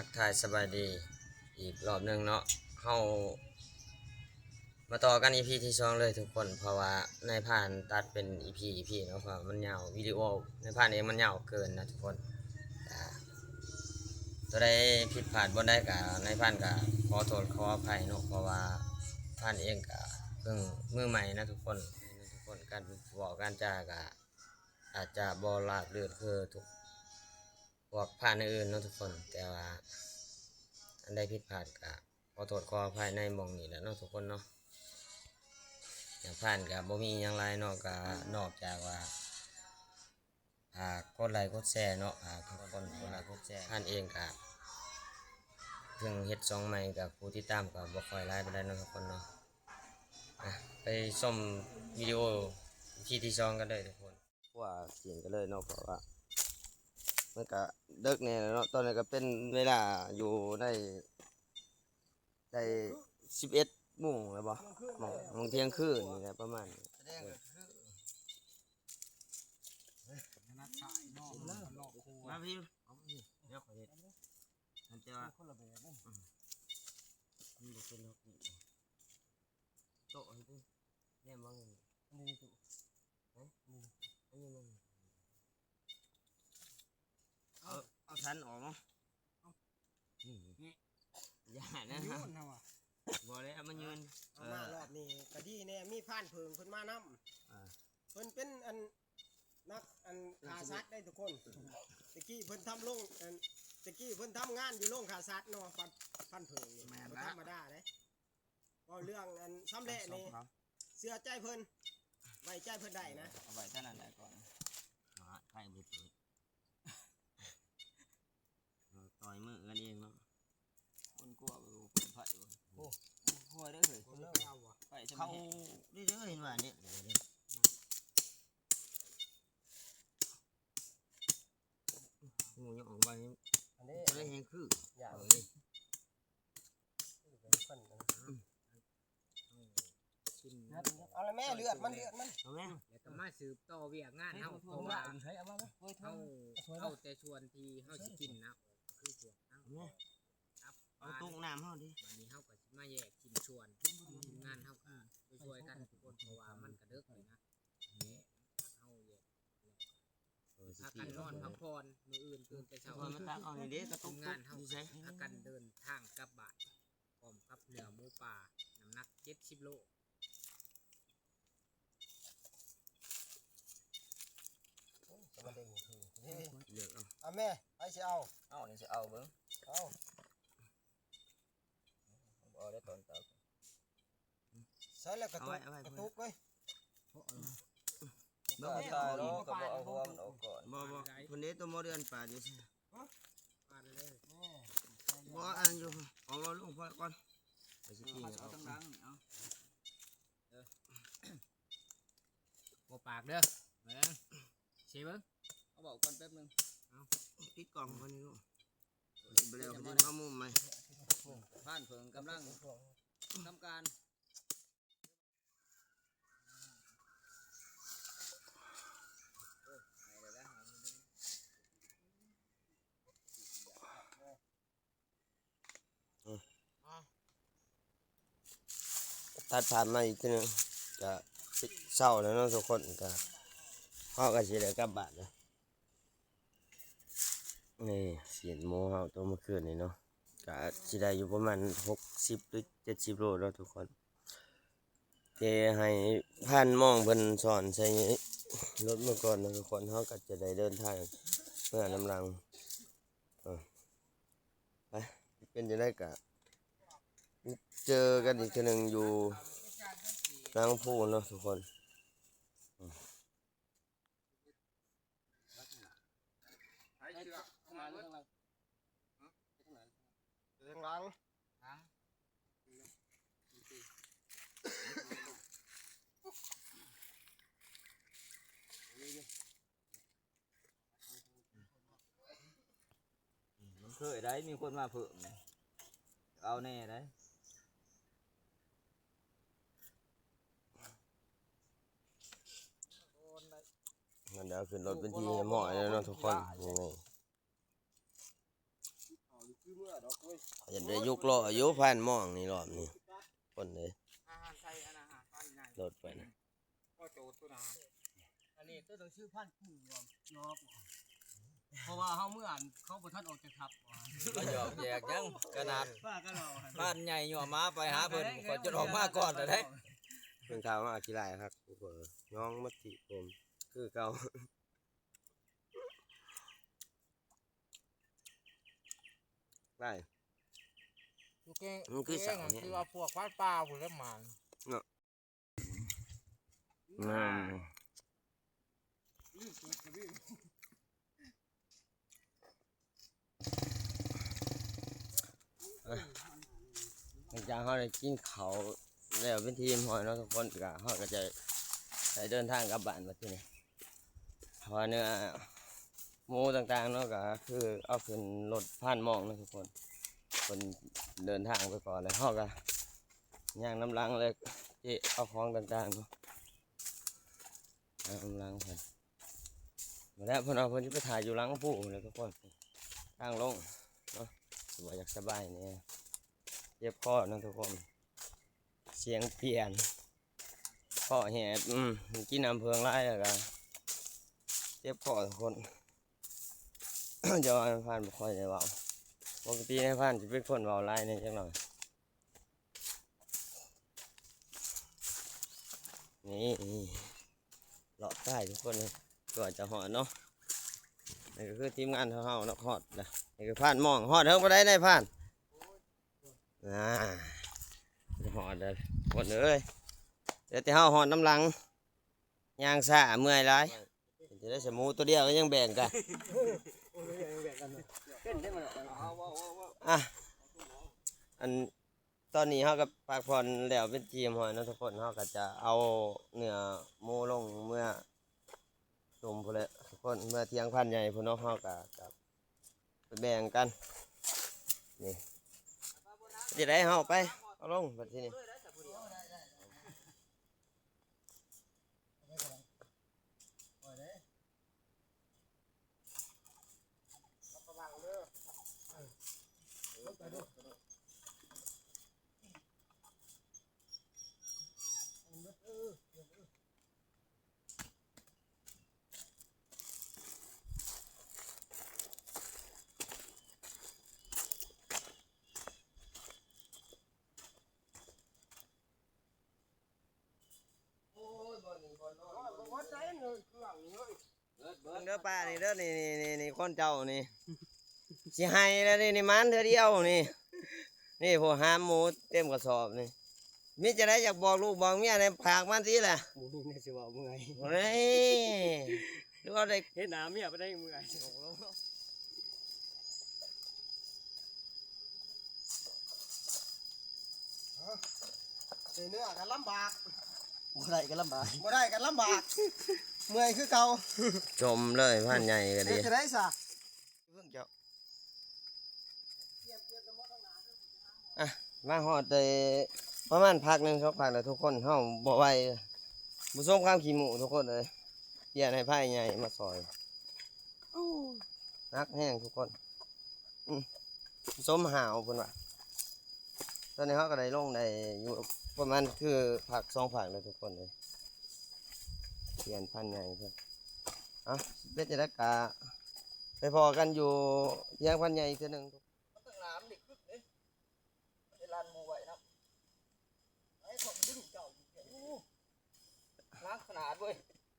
ທັກທາຍສະບາຍດີອີກລອບໜຶ່ງເນາະ ເຮົາມາຕໍ່ກັນອີພີທີສອງເລີຍທຸກຄົນ ເພາະວ່ານາຍພານຕັດເປັນອີພີ ອີພີເນາະ ເພາະວ່າມັນຍາວ ວິດີໂອນາຍພານເອງມັນຍາວເກີນນະທຸກຄົນ. ກະ ຕົວໃດຜິດພາດບ່ອນໃດກະ ນາຍພານກະຂໍໂທດຂໍອະໄພເນາະ ເພາະວ່າພານເອງກະເພິ່ງມືໃໝ່ນະທຸກຄົນ ທຸກຄົນ ການເວົ້າການຈາກະອາດຈະບໍ່ລາບລື່ນຄືທຸກ ພວກພານອື່ນໆເນາະທຸກຄົນ ແຕ່ວ່າອັນໃດຜິດພາດກະຂໍໂທດຂໍອະໄພໃນໝ່ອງນີ້ແຫຼະເນາະທຸກຄົນເນາະ. ທາງພານກະບໍ່ມີຫຍັງຫຼາຍເນາະ ກະນອກຈາກວ່າຝາກກົດໄລກົດແຊເນາະ ຝາກທຸກຄົນກົດໄລກົດແຊ ພານເອງກະເພິ່ງເຮັດຊ່ອງໃໝ່ ກະຜູ້ຕິດຕາມກະບໍ່ຄ່ອຍຫຼາຍປານໃດເນາະທຸກຄົນເນາະ. ອ່ະ ໄປຊົມວິດີໂອອີພີທີສອງກັນເລີຍທຸກຄົນ. ຄົວກິນກັນເລີຍເນາະ ເພາະວ່າມັນກະເດິກແດ່ແລ້ວເນາະ ຕອນນີ້ກະເປັນເວລາຢູ່ໃນ ໄດ້ສິບເອັດໂມງແລ້ວບໍ່ ໝ່ອງ ໝ່ອງທ່ຽງຄືນນີ້ແຫຼະປະມານນີ້. ມາພີ່ ດຽວຂ້ອຍເຮັດ ອັນແຕ່ວ່າ ອືມ ມັນບໍ່ເປັນດອກນີ້ ໂຕະໃຫ້ຕິ ແນມເບິ່ງ ອັນນີ້ຕູ້ ຮະ ອັນນີ້ມັນ ເອົາ ເອົາສັນອອກເນາະ ອືມ ຢ່ານະ ມັນໂຍນເຮົາວ່າ ບໍ່ແລ້ວມັນໂຍນ ເອີ ເອົາມາລອບນີ້ກະດີແດ່ ມີພານເຜິ້ງເພິ່ນມານຳ ອ່າ ເພິ່ນເປັນອັນນັກ ອັນ ຂ້າສັດໄດ໋ທຸກຄົນ ແຕ່ກີ້ເພິ່ນທຳໂລງ ອັນ ແຕ່ກີ້ເພິ່ນທຳງານຢູ່ໂລງຂ້າສັດເນາະ ພານ ພານເຜິ້ງນີ້ ແມ່ນ ບໍ່ທຳມະດາເດ້. ເວົ້າເລື່ອງອັນຊຳແຫຼະນີ້ ເຊື່ອໃຈເພິ່ນ ໄວ້ໃຈເພິ່ນໄດ້ນະ ເອົາໄວ້ເທົ່ານັ້ນແຫຼະກ່ອນ ຫາ ໃຜບໍ່ເປີດ ເຮົາຕ່ອຍມືກັນເອງເນາະ ຄົນກົວກໍບໍ່ເປີດໄຟບໍ່ ໂອ້ ບໍ່ຄ່ອຍເດ້ເຮີ້ຍ ຄົນເລີ່ມເອົາວ່ະ ໄຟຊຳ ເຂົ້າເດ້ເດີ ເຫັນວ່ານີ້ ໂອ້ ຍັງອອກໄວ ອັນນີ້ ບໍ່ໄດ້ແຮງຄື ຢ່າງນີ້ ເອົາລະແມ່ ເລືອດມັນ ເລືອດມັນ ເອົາແມ່ ແລ້ວກໍມາສືບຕໍ່ວຽກງານເຮົາ ເພາະວ່າເຮົາເອົາແຕ່ສ່ວນທີ່ເຮົາຊິກິນນະ ກໍຄືພວກເຮົາ ເອົາ ເອົາຕຸກນ້ຳເຮົາເດ້ ບາດນີ້ເຮົາກໍຊິມາແຍກຊິ້ນສ່ວນ ທີມງານເຮົາກໍຊ່ວຍໆກັນທຸກຄົນ ເພາະວ່າມັນກໍເດິກແລ້ວນະ ເຮົາແຍກ ເອີ ພາກັນນອນພັກຜ່ອນ ມື້ອື່ນຕື່ນແຕ່ເຊົ້າ ຂ້ອຍມາຕັກເອົານີ້ເດ້ ກະຕຸກ ທີມງານເຮົາ ຢູ່ໃສ ພາກັນເດີນທາງກັບບ້ານ ພ້ອມກັບເນື້ອໝູປ່າ ນ້ຳໜັກເຈັດສິບໂລ. ໂອ້ ສະມາເດັງຄື ເລືອກເອົາ ເອົາແມ່ ໃຜຊິເອົາ ເອົານີ້ຊິເອົາເບິ່ງ ເອົາ ບໍ່ເອົາໄດ້ຕອນເຊົ້າ ໃສ່ແລ້ວກະຕຸກ ເອົາໄວ້ ເອົາໄວ້ ກະຕຸກເວີຍ ເບິ່ງ ເອົາໄວ້ ເອົາໄວ້ ກໍບໍ່ເອົາຫົວມັນອອກກ່ອນ ບໍ່ ບໍ່ ພຸ້ນເດ້ ຕົວໝໍເດືອນປາດຢູ່ ປາດເລີຍ ບໍ່ ອັນຢູ່ ເອົາລົງພໍກ່ອນ ໄປຊິປີ້ງ ເອົາ ເອົາ ເອົາ ເອົາ ເອີ ບໍ່ປາກເດີ ເບິ່ງ ຊິເບິ່ງ ເອົາເວົ້າກ່ອນແປັບໜຶ່ງ ເອົາ ປິດກ້ອງກ່ອນນີ້ລູກ ບໍ່ແລ້ວ ເອົາມຸມໃໝ່ ພານເຜິ້ງກຳລັງທຳການ ຕັດພາບມາອີກເທື່ອໜຶ່ງ ກະເຊົ້າແລ້ວເນາະທຸກຄົນ ກະເຮົາກະຊິໄດ້ກັບບ້ານແລ້ວ. ນີ້ຊີ້ນໝູເຮົາໂຕມື້ຄືນນີ້ເນາະ ກະຊິໄດ້ຢູ່ປະມານຫົກສິບ ຫຼື ເຈັດສິບໂລເນາະທຸກຄົນ. ເດ ໃຫ້ພານມອງເພິ່ນສອນໃສ່ລົດມາກ່ອນເນາະທຸກຄົນ ເຮົາກໍຈະໄດ້ເດີນທາງເມືອນຳຫຼັງ ເອີ ໄປ ເປັນຈັ່ງໃດກໍເຈີກັນອີກເທື່ອໜຶ່ງຢູ່ຫຼັງພູເນາະທຸກຄົນ. ໃຜເຊື່ອ ເຂົ້າມາເບິ່ງ ທາງຫຼັງ ມັນເຄີຍໄດ້ ມີຄົນມາເພີ່ມ ເອົາແນ່ໄດ້. ມັນໄດ້ເອົາຂຶ້ນລົດເປັນທີ່ຮຽບຮ້ອຍແລ້ວເນາະທຸກຄົນ ນີ້ ເອົາຢູ່ຄືເມືອ ຈະໄດ້ຍົກລໍ້ຢູ່ຜ່ານໝ່ອງນີ້ ລອບນີ້ ຄົນເອີຍ ລົດໄປນະ. ອັນນີ້ຕົວໜັງສືພັນກຸ້ງເນາະ ເພາະວ່າເຮົາເມື່ອ ອັນ ເຂົາບໍ່ທັນອອກຈາກທັບ ມາຫຍອກແຍກຫຍັງ ຂະໜາດ ວ່າກັນເອົາ ພານໃຫຍ່ຍົວະມາໄປຫາເພິ່ນ ຂ້ອຍຈົນອອກມາກ່ອນແລ້ວເດ້. ເພິ່ນເຂົ້າມາຂີ້ລ້າຍຄັກ ໂອ້ໂຫ ຍ້ອງໝົດທີ່ຜົມຄືເກົ່າ. ໄດ້ ມັນຄືເສົາແຮງ ຄືວ່າພວກຟານປ່າພຸ້ນແຫຼະໝານເນາະ. ອືມ ຫຼັງຈາກເຮົາໄດ້ກິນເຂົ້າແລ້ວເປັນທີ່ຮຽບຮ້ອຍເນາະທຸກຄົນ ກະ ເຮົາກະຈະໄດ້ເດີນທາງກັບບ້ານບັດທີນີ້. ເພາະວ່າເນື້ອໝູຕ່າງໆເນາະ ກະຄືເອົາຂຶ້ນລົດຜ່ານໝ່ອງເນາະທຸກຄົນ ເພິ່ນເດີນທາງໄປກ່ອນແລ້ວ ເຮົາກະຍ່າງນຳຫຼັງ ແລະເຈາະເອົາຂອງຕ່າງໆເນາະ ນຳຫຼັງເພິ່ນ. ແລ້ວເພິ່ນວ່າເພິ່ນຊິໄປຖ່າຍຢູ່ຫຼັງພູ້ແຫຼະທຸກຄົນ ທາງລົງເນາະ ຊິວ່າຢາກສະບາຍແດ່ ເຈັບຄໍເນາະທຸກຄົນ ສຽງປ່ຽນ ຄໍແຫບ ອືມ ກິນນ້ຳເຜິ້ງຫຼາຍແລ້ວກະເຈັບຄໍທຸກຄົນ. ແຕ່ວ່ານາຍພານບໍ່ຄ່ອຍໄດ້ເວົ້າ ປົກກະຕິນາຍພານຊິເປັນຄົນເວົ້າຫຼາຍແດ່ຈັກໜ້ອຍ. ນີ້ ເລາະໃຕ້ທຸກຄົນເອີຍ ກວ່າຈະຮອດເນາະ. ນີ້ກະຄືທີມງານຂອງເຮົາເນາະ ຮອດແລ້ວ ນີ້ກະຜ່ານໝ່ອງ ຮອດເຖິງບໍ່ໄດ້ນາຍພານ ອ່າ ຮອດແລ້ວທຸກຄົນເອີຍ ເຫຼືອແຕ່ເຮົາຮອດນຳຫຼັງ ຍ່າງຊ້າເມື່ອຍຫຼາຍ. ເປັນຈັ່ງໃດ ໝູຕົວດຽວກະຍັງແບ່ງກັນ ອ່ະ ອັນ ຕອນນີ້ເຮົາກະພັກຜ່ອນແລ້ວເປັນທີ່ຮຽບຮ້ອຍເນາະທຸກຄົນ ເຮົາກະຈະເອົາເນື້ອໝູລົງເມືອ ຕົ້ມພຸ້ນແຫຼະທຸກຄົນ ເມືອຖຽງພານໃຫຍ່ພຸ້ນເນາະ ເຮົາກະ ກະໄປແບ່ງກັນ ນີ້ ເຮັດຈັ່ງໃດເຮົາໄປ ເອົາລົງບັດທີນີ້. ເບິ່ງເດີ ປານີ້ເດີ ນີ້ ນີ້ ນີ້ ນີ້ ຄົນເຈົ້ານີ້ ຊິໄຫ້ແລ້ວນີ້ ນີ້ ໝານເທື່ອດຽວນີ້ ນີ້ ພວກຫາມໝູເຕັມກະສອບນີ້. ມີຈັ່ງໃດຢາກບອກລູກບອກເມຍແດ່ ຝາກມາຕິລະ ບໍ່ມີແນວຊິເວົ້າ ເມື່ອຍ ໂອ້ຍ ຫຼືວ່າໄດ້ເຫັນໜ້າເມຍປານໃດເມື່ອຍ. ໄດ້ເນື້ອກະລຳບາກ ບໍ່ໄດ້ກະລຳບາກ ບໍ່ໄດ້ກະລຳບາກ ເມື່ອຍຄືເກົ່າ. ຈົ່ມເລີຍ ພານໃຫຍ່ກະດີ ເຮັດຈັ່ງໃດຊະ ເບິ່ງເຈົ້າ. ອ່ະ ມາຮອດໄດ້ປະມານພັກໜຶ່ງສອງພັກແລ້ວທຸກຄົນ ເຮົາບໍ່ໄຫວ ບໍ່ສົມຄວາມຂີ້ໝູ່ທຸກຄົນເອີຍ. ປ່ຽນໃຫ້ພານໃຫຍ່ມາຊ່ອຍ ໂອ້ ໜັກແຮງທຸກຄົນ ອືມ ສົມຫ້າວເພິ່ນວ່າ. ຕອນນີ້ເຮົາກະໄດ້ລົງໄດ້ຢູ່ປະມານຄືພັກສອງພັກແລ້ວທຸກຄົນເອີຍ ປ່ຽນພານໃຫຍ່ເພິ່ນ. ເອົ້າ ເປັນຈັ່ງໃດກະໄປພໍ້ກັນຢູ່ຖຽງພານໃຫຍ່ອີກເທື່ອໜຶ່ງ. ມັນຕັ້ງໜ້າມັນໄດ້ຄຶກເດ້ ມັນໄດ້ລັນໝູໄວ້ນຳ. ໄອ້ພວກດຶງເຈົ້າຢູ່ ໂອ້ ໜັກຂະໜາດເວີຍ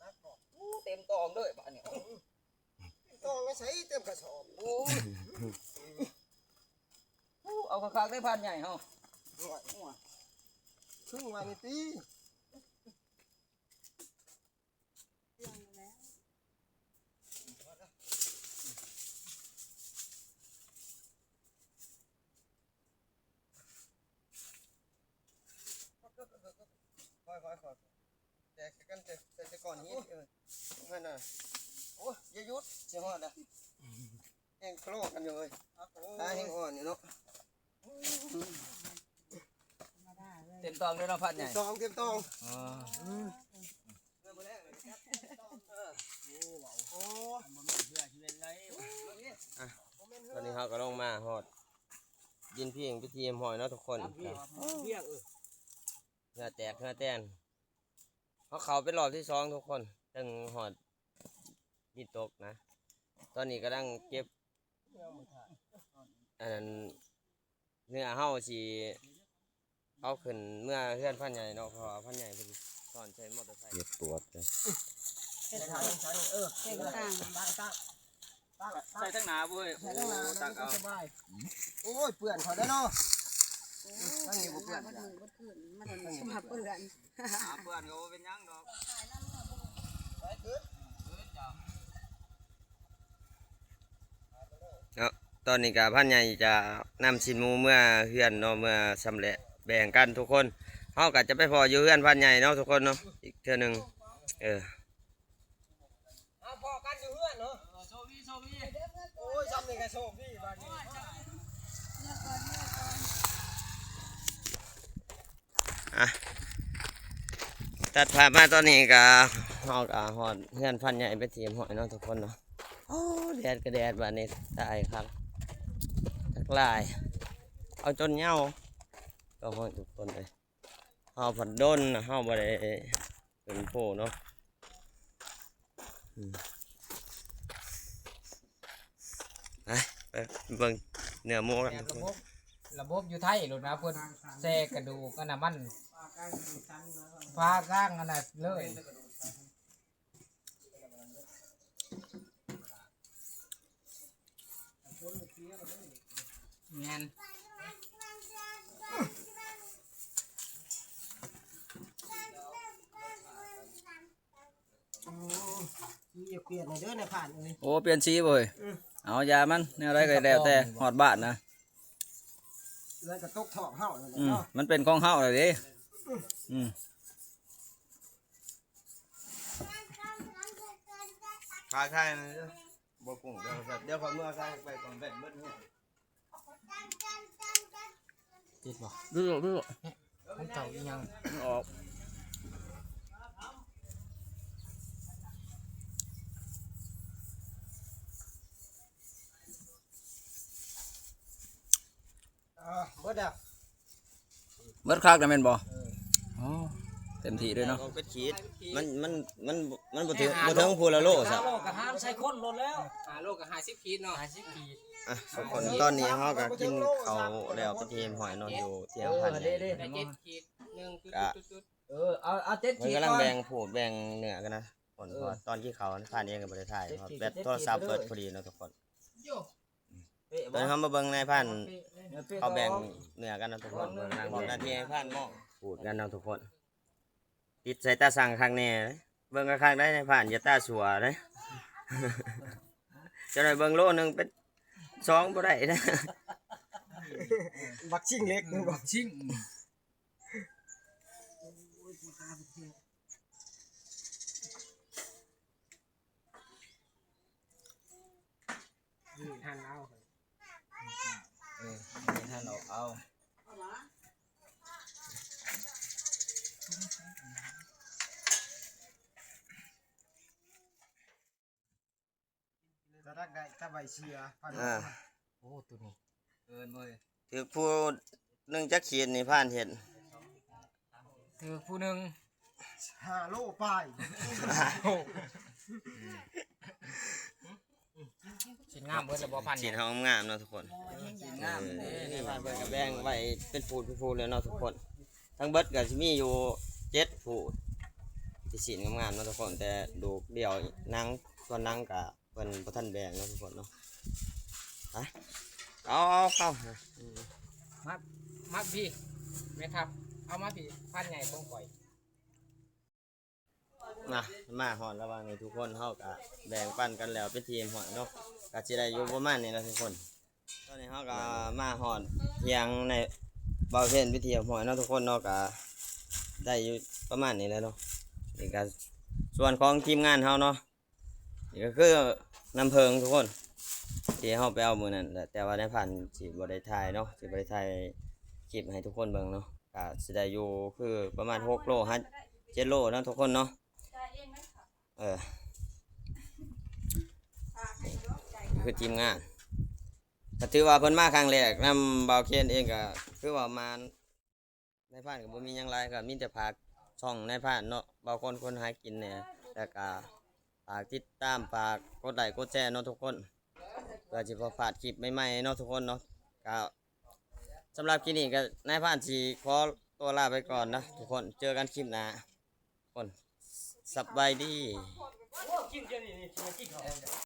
ໜັກເນາະ. ໂອ້ ເຕັມຕອງເລີຍບາດນີ້ ເຕັມຕອງໄປໃສ ເຕັມກະສອບ. ໂອ້ຍ ໂອ້ ເອົາຄັກໆເດີພານໃຫຍ່ເຮົາ ໂອ້ຍ ໂອ້ຍ ຄຶງວ່ານີ້ຕິ. ຄ່ອຍໆໆ ແຕກໃສ່ກັນ ແຕກໃສ່ກ້ອນຫີນ ເອີ ຫັ້ນນະ. ໂອ້ຍ ຢ່າຢຸດ ຊິຮອດລະ ແຮງໂຄລກັນຢູ່ເອີຍ ຕາແຮງອ່ອນຢູ່ເນາະ. ເຕັມຕອງເດີເນາະ ພັນໃຫຍ່ ເຕັມຕອງ ເຕັມຕອງ. ອໍ ໂອ້ ຕອນນີ້ເຮົາກະລົງມາຮອດ ດິນພິງເປັນທີ່ຮຽບຮ້ອຍເນາະທຸກຄົນ. ເຫື່ອແຕກເຫື່ອແຕນ ເຮົາເຂົ້າເປັນຮອບທີສອງທຸກຄົນ ເຖິງຮອດດິນຕົກນະ. ຕອນນີ້ກຳລັງເກັບ ອັນນັ້ນ ເຮືອເຮົາຊິເອົາຂຶ້ນເມືອເຮືອນພານໃຫຍ່ເນາະ ເພາະວ່າພານໃຫຍ່ເພິ່ນຊ້ອນໃສ່ມໍເຕີໄຊ. ເກັບຕວດເດີ ເຮັດທາງ ເອີ ເກັບທາງ ໃສ່ທາງໜ້າເວີຍ. ໂອ້ ຕັກເອົາ ສະບາຍ. ໂອ້ຍ ເປື້ອນເຂົາເດ້ເນາະ. ໂອ້ຍ ທາງນີ້ບໍ່ເປື້ອນ ເປື້ອນ ເປື້ອນ ເປື້ອນ ເປື້ອນ ເປື້ອນກໍບໍ່ເປັນຫຍັງດອກ. ເນາະ ຕອນນີ້ກະພານໃຫຍ່ຈະນຳຊີ້ນໝູເມືອເຮືອນເນາະ ເມືອຊຳແຫຼະແບ່ງກັນທຸກຄົນ. ເຮົາກະຈະໄປພໍ້ຢູ່ເຮືອນພານໃຫຍ່ເນາະທຸກຄົນເນາະ ອີກເທື່ອໜຶ່ງ. ເອີ ເຮົາພໍ້ກັນຢູ່ເຮືອນເນາະ. ໂຊກດີ ໂຊກດີ. ໂອ້ຍ ຊ່ຳນີ້ກະໂຊກດີບາດນີ້. ອ່ະ ຕັດພາບມາຕອນນີ້ກະ ເຮົາກະຮອດເຮືອນພານໃຫຍ່ເປັນທີ່ຮຽບຮ້ອຍເນາະທຸກຄົນເນາະ. ໂອ້ ແດດກະແດດບາດນີ້ ຕາຍຄັກ ຄັກຫຼາຍ ເອົາຈົນເຫງົາ ກໍຮ້ອນທຸກຄົນເອີຍ. ເຮົາພັດດົນ ເຮົາບໍ່ໄດ້ຂຶ້ນພູເນາະ. ອືມ ໄປ ໄປເບິ່ງເນື້ອໝູກັນທຸກຄົນ. ລະບົບ ລະບົບຢູ່ໄທໂລດນະ ເພິ່ນແຊ່ກະດູກອັນນັ້ນມັນ ຜ່າກ້າງອັນນັ້ນເລີຍ. ແມ່ນ ໂອ້ ສີຢາກປ່ຽນເດີນາຍພານເອີຍ. ໂອ້ ປ່ຽນສີບໍ່ເອີຍ? ເອີ ເອົາ ຢ່າມັນ ແນວໃດກໍແລ້ວແຕ່ ຮອດບ້ານນະ ເອີຍ ກະຕົກທ້ອງເຮົານັ້ນແຫຼະເນາະ. ອືມ ມັນເປັນຂອງເຮົາແລ້ວເດ້. ອືມ ອືມ ພາໄທນະ ບໍ່ກຸ້ງ ດຽວ ດຽວຂ້ອຍເມືອໃສ່ໄປກ່ອນ ແບດເບິດເຮືອນ. ຕິດບໍ່? ເລືອກ ເລືອກ ຂອງເຈົ້າອີຫຍັງ? ມັນອອກ. ອ່າ ເບິດແລ້ວ ເບິດຄັກແລ້ວແມ່ນບໍ່? ເອີ ອໍ ເຕັມທີ່ເລີຍເນາະ. ອອກເປັນຂີດ ມັນ ມັນ ມັນ ມັນບໍ່ເຖິງ ບໍ່ເຖິງຜູ້ລະໂລຊະ. ໂລກະຫາມໃສ່ຄົນໂລດແລ້ວ. ຫ້າໂລກະຫ້າສິບຂີດເນາະ ຫ້າສິບຂີດ. ອ່ະ ທຸກຄົນ ຕອນນີ້ເຮົາກະກິນເຂົ້າແລ້ວເປັນທີ່ຮຽບຮ້ອຍເນາະ ຢູ່ທ່ຽງພານໃຫຍ່. ໄດ້ເຈັດຂີດ ໜຶ່ງຈຸດຈຸດຈຸດ. ເອີ ເອົາ ເອົາເຈັດຂີດ ເພິ່ນກຳລັງແບ່ງພູດແບ່ງເນື້ອກັນນະ. ເອີ ເພາະວ່າຕອນກິນເຂົ້າພານເອງກໍບໍ່ໄດ້ຖ່າຍ ເຮັດແບບໂທລະສັບເບິດພໍດີເນາະທຸກຄົນ. ຕອນນີ້ເຮົາມາເບິ່ງນາຍພານ ເຂົາແບ່ງເນື້ອກັນເນາະທຸກຄົນ. ເບິ່ງນາງ ເບິ່ງໜ້າທີ່ນາຍພານໝໍ້ ຂູດກັນເນາະທຸກຄົນ. ຕິດໃສ່ຕາຊ່າງຄັກແນ່ ເບິ່ງຄັກໆໄດ໋ນາຍພານ ຢ່າຕາຊົ່ວເດ້. ຈະໄດ້ເບິ່ງໂລໜຶ່ງເປັນສອງບໍ່ໄດ້ນະ. ບັກຊິງເຫຼັກ ບັກຊິງ. ມີດຫັ້ນເອົາ ເອີ ມີດຫັ້ນອອກເອົາ. ຈະດັກໄດ້ຕະໄບເຊືອ ອ່າ ໂອ້ ໂຕນີ້ ເອີ ເອີ ຖືກຜູ້ໜຶ່ງຈັກຂີດນີ້ ພານເຮັດ? ຖືກຜູ້ໜຶ່ງ ຫ້າໂລປາຍ. ໂອ້ ຊີ້ນງາມເບິດແລ້ວບໍ່ ພານ? ຊີ້ນເຮົາງາມເນາະທຸກຄົນ. ຊີ້ນງາມເດ້ ເອີ ນີ້ ພານເພິ່ນກໍແບ່ງໄວ້ເປັນພູດເປັນພູດແລ້ວເນາະທຸກຄົນ. ທັງເບິດກໍຊິມີຢູ່ເຈັດພູດ ທີ່ຊີ້ນງາມໆເນາະທຸກຄົນ ແຕ່ດູກດ່ຽວໜັງ ສ່ວນໜັງກະເພິ່ນບໍ່ທັນແບ່ງເນາະທຸກຄົນເນາະ. ໄປ ເອົາ ເອົາເຂົ້າ ມາ ມາພີ້ ແມ່ທັບ ເອົາມາພີ້ ພານໃຫຍ່ຂອງຂ້ອຍ. ນະ ມາຮອດລະຫວ່າງນີ້ທຸກຄົນ ເຮົາກະແບ່ງປັນກັນແລ້ວເປັນທີ່ຮຽບຮ້ອຍເນາະ ກະຊິໄດ້ຢູ່ປະມານນີ້ລະທຸກຄົນ. ຕອນນີ້ເຮົາກະມາຮອດຖຽງໃນບ່າວເພັນເປັນທີ່ຮຽບຮ້ອຍເນາະທຸກຄົນເນາະ ກະໄດ້ຢູ່ປະມານນີ້ແຫຼະເນາະ. ນີ້ກະສ່ວນຂອງທີມງານເຮົາເນາະ ນີ້ກໍຄືນ້ຳເຜິ້ງທຸກຄົນ ທີ່ເຮົາໄປເອົາມື້ນັ້ນແຫຼະ ແຕ່ວ່ານາຍພານຊິບໍ່ໄດ້ຖ່າຍເນາະ ຊິບໍ່ໄດ້ຖ່າຍຄລິບໃຫ້ທຸກຄົນເບິ່ງເນາະ. ກໍຊິໄດ້ຢູ່ຄືປະມານຫົກໂລຫາເຈັດໂລເນາະທຸກຄົນເນາະ. ເອີ ນີ້ຄືທີມງານ ກໍຖືວ່າເພິ່ນມາຄັ້ງແລກນຳ ບ່າວເຄນເອງກໍຄືວ່າມານ ນາຍພານກໍບໍ່ມີຫຍັງຫຼາຍ ກໍມີແຕ່ຝາກຊ່ອງນາຍພານເນາະ ບ່າວຄົນຄົນຫາກິນແດ່ ແລ້ວກໍຝາກຕິດຕາມ ຝາກກົດໄລ້ກົດແຊເນາະທຸກຄົນ ເພື່ອຊິບໍ່ພາດຄລິບໃໝ່ໆເນາະທຸກຄົນເນາະ. ກໍສຳລັບຄລິບນີ້ກໍນາຍພານຊິຂໍຕົວລາໄປກ່ອນນະທຸກຄົນ ເຈີກັນຄລິບໜ້າ ຄົນ ສະບາຍດີ.